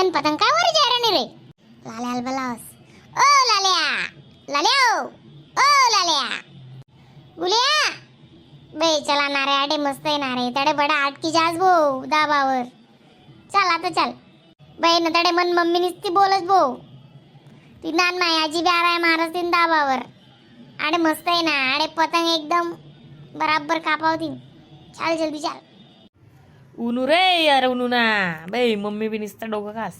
बहीण पतंग काय वर जाय रे रे. लाल्याला बोलावस. ओ लाल्या, लाल्या, ओ लाल्या, गुलिया बे, चला ना रे. आडे मस्त आहे ना रे. तडे बडा आटकी जास भो दाबावर. चल आता चल बाई ना. तडे मन मम्मी नुसती बोलत भो. ती नान माय आजी बी आराय महाराज तीन दाबावर. आडे मस्त आहे ना. आडे पतंग एकदम बराबर कापावती. चाल, जल्दी चाल. उनू रे यार, उनू ना बाई. मम्मी बी नुसतं डोकं खास.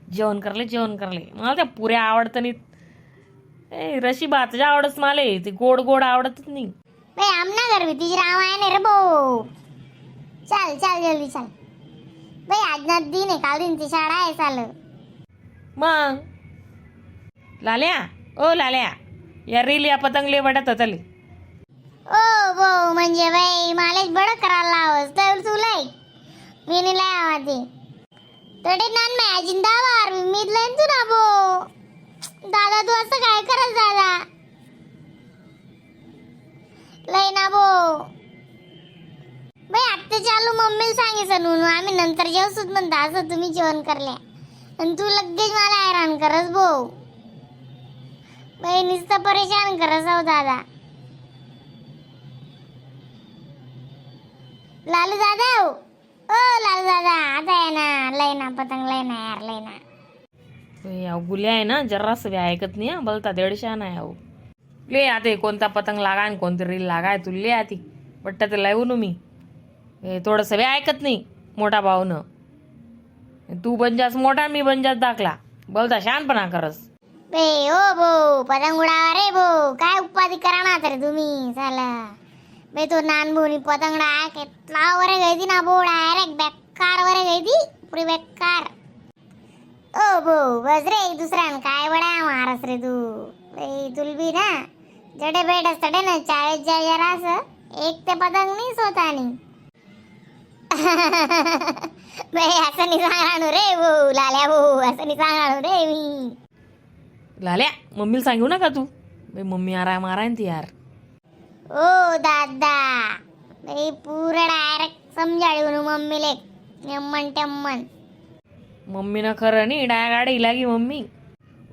जेवण करले, जेवण करले. मला त्या पुऱ्या आवडतं नाही. ए, रशी भात आवडत मला. ते गोड गोड आवडतच नाही. बाई, आमना घर तिची राव आहे ना रे भाऊ. चाल चाल, जल्दी चाल बाई. आज ना दिन आहे, काल दिन ती शाळा आहे चाल. मग लाल्या, ओ लाल्या, या रील या पतंग ले बटत होतले. ओ बो, म्हणजे बाई मलाच बडं करायला लावस तर तुला मी नाही लय आवाजी. तडे नान माय आजीन दावार मी लईन तू ना बो. दादा, तू असं काय करत दादा? लय ना बो. बाई, आत्ता चालू मम्मीला सांगितलं नुनू, आम्ही नंतर जेवसूत म्हणता. असं तुम्ही जेवण करल्या आणि तू लगेच मला हैराण करस बो. बाई, नुसतं परेशान करस हो दादा. लालू दादा, ओ ओ लालू दादा, आता ये ना. लय ना पतंग, लय ना यार, लय ना. ए, अहो गुल्या आहे ना, जरासं बी ऐकत नाही. हा बोलता दीडशे नाही. अहो ले आता हे कोणता पतंग लागाय आणि कोणती रील लागाय तू ले आती बट्टा ते लावून मी. हे थोडंसं बी ऐकत नाही मोठा भाऊनं. तू बनजास मोठा, मी बनजास दाखला. बोलता शहाणपणा करस. बे ओ बो, पतंग उडावा रे बो. काय उपाधी करा ना तर तुम्ही साला. बे, तो नान बोनी पतंग डा केतला वर गई ना बो. डायरेक्ट बेकार वर गई ती, पुरी बेकार. ओ बो, बस रे. दुसऱ्यान काय बडा मारस रे तू. बे, तुल बी ना जडे भेट असतडे ना 40 जा जरास एक ते पतंग नाही स्वतःनी. बे, असं नाही सांगणार रे भाऊ. लाल्या भाऊ, असं नाही सांगणार रे मी. लाल्या, मम्मीला सांगू नका तू. बे, मम्मी आराम आराम ती यार. ओ दादा, बाई, पुरं डायरेक्ट समजाळून मम्मीले यम्मन टेम्मन. मम्मीनं खरं नाही डाया गाडी लागी मम्मी.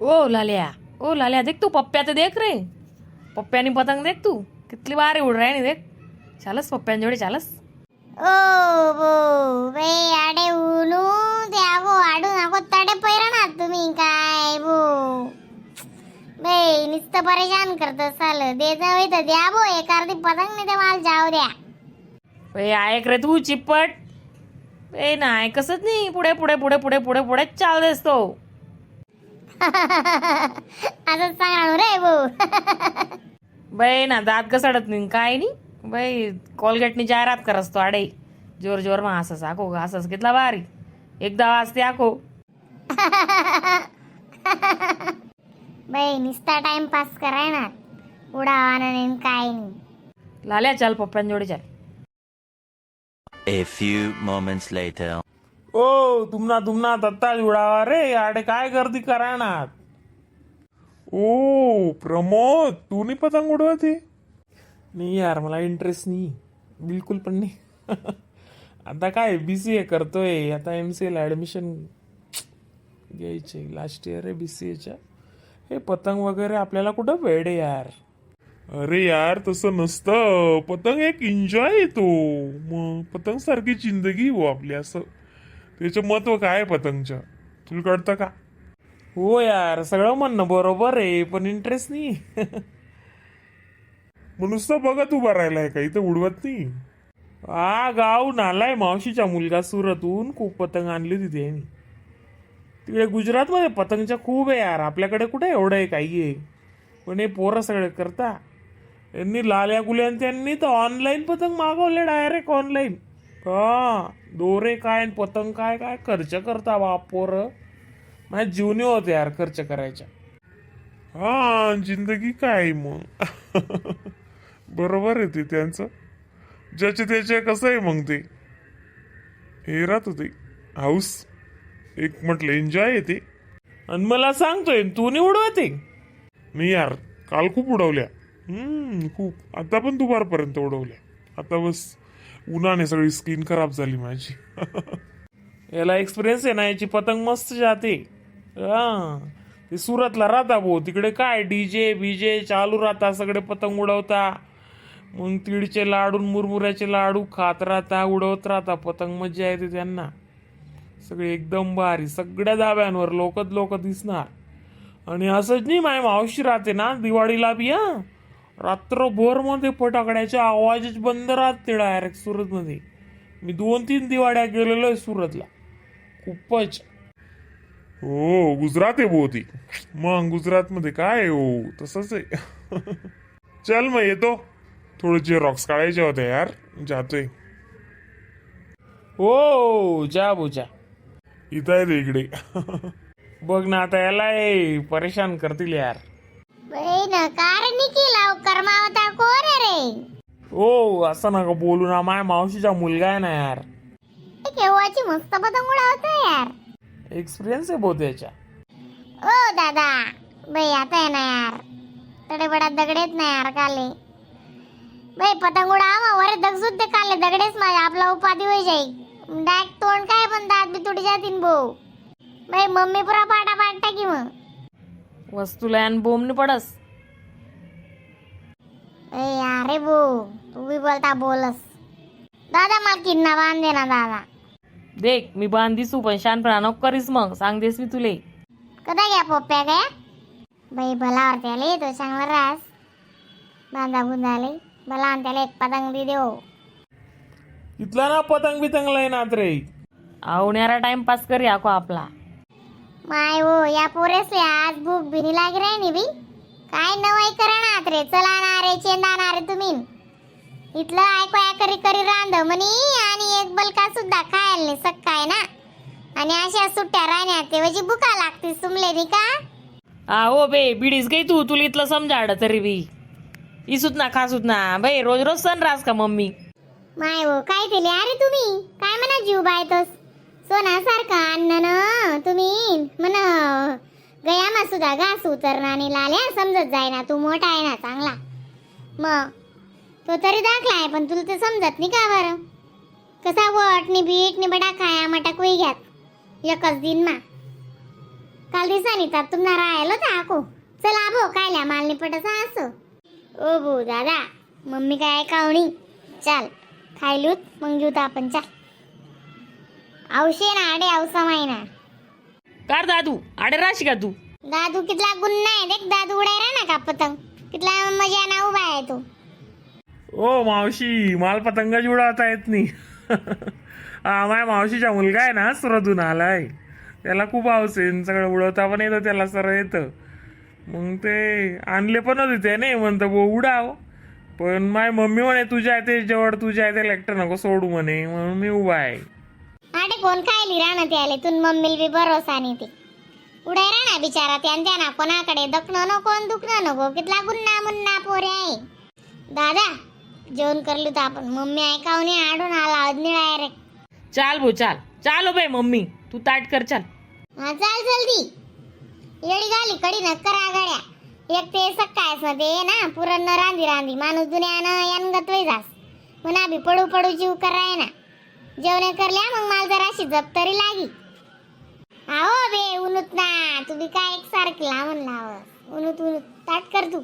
ओ लाल्या, ओ लाल्या, देख तू पप्प्या तर देख रे. पप्प्यानी पतंग देख तू, कितली बारी उड राही देख. चालस पप्प्यांजवळ चालस. ओ बो बाई, आडे उनू ते आगो आडू नको. तडे पैरणार तुम्ही काय बो. बाई, नुसतं परेशान करत चाल. द्यायचं होई तर द्या बो एक अर्धी पतंग, नाही तर मला जाऊ द्या. ए ऐक रे तू चिप्पट. ए ना, ऐकसच नाही. पुढे पुढे पुढे पुढे पुढे पुढे चाल दिसतो. असंच सांगणार रे भाऊ. बाई ना, दात घसडत नाही काय नाही. बाई, कोलगेटनी जाहिरात करस तो. आडे जोर जोर मा असंच आखो, असंच कितला भारी एकदा वाजते आखो. बाई, नुसता टाइमपास कराय ना. उडावा नाही, काय नाही. लाल्या, चाल पप्प्यांजवळ चाल. A few moments later. ओ तुमना तुमना तत्ता उडावा रे. आडे काय गर्दी कराणार? ओ प्रमोद, तू नाही पतंग उडवते? नाही यार, मला इंटरेस्ट नाही बिलकुल पण नाही. आता काय BCA करतोय. आता MCA ला ॲडमिशन घ्यायचे. लास्ट इयर आहे BCAच्या. हे पतंग वगैरे आपल्याला कुठं वेळ आहे यार. अरे यार, तसं नसतं. पतंग एक एन्जॉय येतो. मग पतंग सारखी जिंदगी हो आपली. असं त्याचं महत्व काय आहे पतंगच्या, तुला कळतं का? हो यार, सगळं म्हणणं बरोबर आहे, पण इंटरेस्ट नाही. मग नुसतं बघत उभा राहिलाय का इथं, उडवत नाही? हा गाव नालाय मावशीचा मुलगा सुरतून खूप पतंग आणली तिथे यांनी. तिकडे गुजरातमध्ये पतंगच्या खूप आहे यार. आपल्याकडे कुठे एवढं आहे काही आहे? पण हे पोरं सगळे करता. यांनी लाल्या गुल्या त्यांनी तर ऑनलाईन पतंग मागवले, डायरेक्ट ऑनलाईन. हा दोरे काय आणि पतंग काय, काय खर्च करता बाप पोरं. माझ्या जीवनी होते यार खर्च करायच्या. हा जिंदगी काय मग. बरोबर आहे ते त्यांचं. ज्याचे त्याचे कसं आहे मग ते हे राहत होते हाऊस एक म्हटलं एन्जॉय येते. आणि मला सांगतोय तू नाही उडवते? नाही यार, काल खूप उडवल्या. खूप. आता पण दुपारपर्यंत उडवल्या. आता बस, उन्हाने सगळी स्किन खराब झाली माझी. याला एक्सपिरियन्स आहे ना, याची पतंग मस्त जाते. हा, ते सुरतला राहता भाऊ, तिकडे काय डीजे बीजे चालू राहता, सगळे पतंग उडवता. मग तिळचे लाडू न मुरमुऱ्याचे लाडू खात राहता, उडवत राहता पतंग, मजा येते त्यांना. सगळे एकदम भारी, सगळ्या धाब्यांवर लोकच लोक दिसणार. आणि असंच नाही, माझ्या मावशी राहते ना, दिवाळीला बी हा रात्रभर मध्ये फटाकड्याचे आवाजच बंद राहते डायरेक्ट सुरतमध्ये. मी 2-3 दिवाळ्या गेलेलो आहे सुरतला, खूपच. हो, गुजरात आहे भाऊ ती. मग गुजरातमध्ये काय आहे हो, तसंच आहे. चल मग येतो, थोडं झेरॉक्स काढायचे होते यार, जातोय. हो, जा भाऊ जा. इथं आहे रे इकडे. बघ ना आता याला हे परेशान करतील यार. बाई न कारण केला कर्मावता कोण आहे रे? हो, असं नका बोलू ना, माझ्या मावशीचा मुलगा आहे ना यार. ए, केव्हाची मस्त पतंग उडवतो यार. एक्सपिरियन्स आहे भाऊ त्याच्या. ओ दादा, बाई आता आहे ना यार, तडे बडा दगडेच ना यार काले. बाई पतंग उडा वर दग सुद्धा काले दगडेच, माझ्या आपला उपाधी होई जाईल. डायरेक्ट तोंड काय पण दात बी तुटी जातीन भाऊ. बाई मम्मी पुरा पाटा पाटा की मग. वस्तूला यान बोंब पडस. ए अरे भाऊ, तू बी बोलता बोलस. दादा मला किन्ना बांधे ना दादा. देख मी बांध दिसू, पण शानपणा नको करीस, मग सांग देस मी तुले. कदा घ्या पोप्या गया. बाई भला त्याले तो चांगला रास बांधा बुंधाले भला, आणि त्याला एक पतंग बी देऊ. इथला ना पतंग बितंग लय नात रे. आवण्यारा टाइमपास कर याको आपला. माय हो, या पोरेसले आज भूक बिनी लागी राही बी. काय नवाई करा ना रे, चला ना रे, चेंदा ना रे तुम्ही. इथलं ऐकवाया करी करी रांध म्हणी आणि एक बलका सुद्धा खायला नाही सक्काय ना. आणि अशा सुट्ट्या राहण्या तेव्हाची भुका लागते सुमले नी का. आ हो बे बिडीस गई तू, तुला इथलं समजाड तरी बी इसुत ना खासूत ना बाई, रोज रोज सण रास का मम्मी? माय हो, काय दिले अरे तुम्ही, काय म्हणा जीव बायतोस सोनासारखं अन्न न तुम्ही म्हण गयामा सुद्धा घास उतरणार आणि लाल्या समजत जायना. तू मोठा आहे ना चांगला, मग तो तरी दाखला आहे, पण तुला ते समजत नाही का बरं? कसा वट नि बीट नि बडा खाया मटक वही घ्यात एकच दिन मा. काल दिसानी तर तुम्हाला राहिलो तर आको. चला भो, कायल्या मालनी पटसा असं. ओ भो दादा, मम्मी काय ऐकावणी. चाल खायलूत मग घेऊ आपण, चाल. औषे ना आडे औसा मायना. कार दादू आडे राशी का तू? दादू कितला गुन्हा आहे देख, दादू उडाय ना का पतंग, कितला मजा ना उभा आहे तो. ओ मावशी, माल पतंगच उडवता येत नाही. हा माझ्या मावशीचा मुलगा आहे ना, सुरतून आलाय, त्याला खूप हौस आहे आणि सगळं उडवता पण येतं त्याला, सरळ येतं. मग ते आणले पण होते त्याने, म्हणतं भाऊ उडाव, पण माझी मम्मी म्हणे तुझ्या ते जवळ तुझ्या आहे ते लेक्टर नको सोडू म्हणे, म्हणून मी उभा आहे. आडे कोण खायली राहणं ते आले तुन मम्मीला बी भरोसा नाही. ते उडाय राहणार बिचारा त्यान त्याना कोणाकडे दखणं नको आणि दुखणं नको. कितला गुन्हा मुन्ना पोरे आहे. दादा जेवण करलो तर आपण, मम्मी ऐकावणी आडून आला अजनी रे. चाल भो चाल, चाल हो बाई मम्मी, तू ताट कर चाल. हा चाल जल्दी, येडी गाली कडी न करा गड्या. एक ते सकाळस ना ते ना पुरण न रांधी रांधी माणूस दुनियानं यानगत वय जास म्हणा बी पडू पडू जीव कराय ना. जेवण करल्या मग माल जराशी जप तरी लागी. आहो बे उनुत ना, तुम्ही काय एक सारखी लावून लाव उनुत उनुत. ताट कर तू.